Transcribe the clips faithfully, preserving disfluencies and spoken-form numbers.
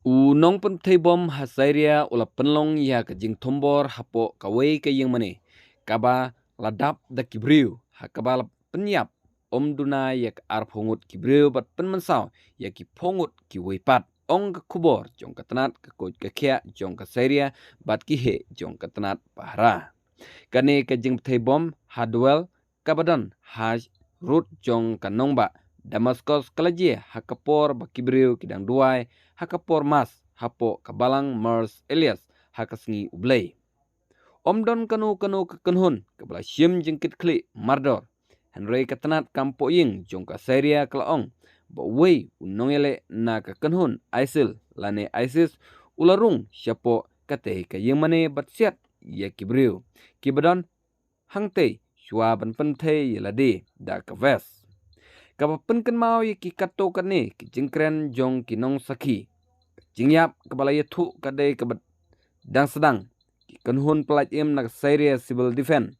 U nongpynpthei bom ha Syria u la pynlong ïa ka jingthombor hapoh kawei ka ïingmane kaba la dap da ki briew, ha kaba la pynïap ym duna ïa ka arphew ngut ki briew bad pynmynsaw ïa ki phew ngut kiwei pat, ong ka khubor jong ka tnat ka koit ka khiah jong ka Syria bad ki heh jong ka tnat pahara. Kane ka jingpynpthei bom ha duel kaba don ha rud jong ka nongbah Damascus ka la jia ha ka por ba ki briew ki dang duwai ha ka por Mass hapoh ka balang Mars Elias ha ka sngi U Blei. Ym don kano kano ka kynhun kaba la shim jingkitkhlieh mardor, hynrei ka tnat kam pohïing jong ka Syria ka la ong ba uwei u nongïaleh na ka kynhun ISIL lane ISIS u la rung shapoh katei ka ïingmane bad siat ïa ki briew kiba don hangtei shuwa ban pynpthei ïa lade da ka vest. Kaba pynkynmaw ïa ki katto katne ki jingkren jong ki nongsakhi, ka jingïap kaba la ïathuh ka dei kaba dang sdang. Ki kynhun pyllait im na ka Syria Civil Defense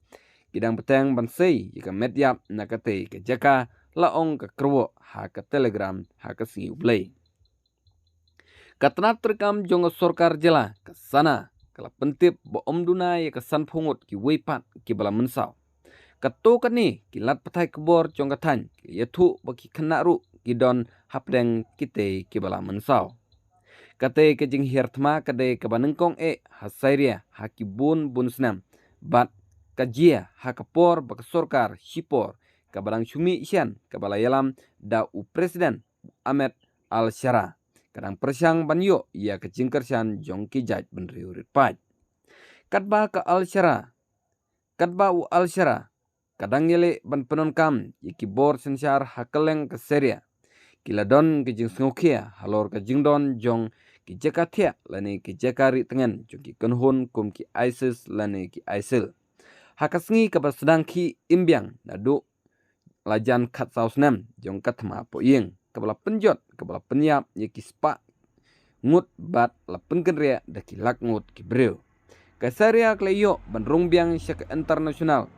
ki dang bteng ban sei ïa ka met ïap na katei ka jaka, la ong ka kyrwoh ha ka Telegram ha ka sngi U Blei. Ka tnat treikam jong ka sorkar jylla ka SANA ka la pyntip ba ym duna ïa ka sanphew ngut kiwei pat kiba la mynsaw. Katto katne ki lad pathai khubor jong ka thaiñ ki la ïathuh ba ki khynnah ruh ki don hapdeng kitei kiba la mynsaw. Katei ka jinghiar thma ka dei kaba nyngkong eh ha Syria ha ki bun bun snem bad ka jia ha ka por ba ka sorkar shipor kaba dang shu mih shen kaba la ïalam da u President Ahmed al-Sharaa ka dang pyrshang ban ïoh ïa ka jingkyrshan jong ki jaitbynriew rit paid. Katba ka al-Sharaa, katba u al-Sharaa ka dang ïaleh ban pyndonkam ïa ki bor synshar ha kylleng ka Syria, ki la don ka jingsngewkhia halor ka jingdon jong ki jaka thiah lane ki jaka rieh tngen jong ki kynhun kum ki ISIS lane ki ISIL. Ha ka sngi kaba sdang khih im biang naduh la jan khatsaw snem jong ka thma pohïing kaba la pynjot kaba la pynïap ïa ki spah ngut bad la pynkynriah da ki lak ngut ki briew. Ka Syria ka la ïoh ban rung biang sha ka international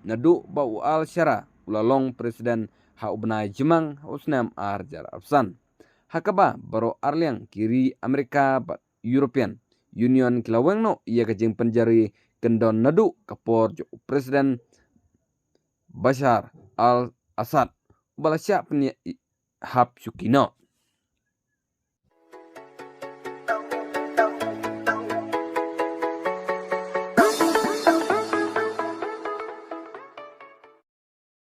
naduh ba u al-Sharaa u la long president ha u bnai Jymmang ha u snem ar hajar arphew san, ha kaba baroh arliang ki ri Amerika bad European Union ki la weng noh ïa ka jingpynjari kyndon naduh ka por jong u President Bashar al-Assad ba la shah pynïap hap shuki noh.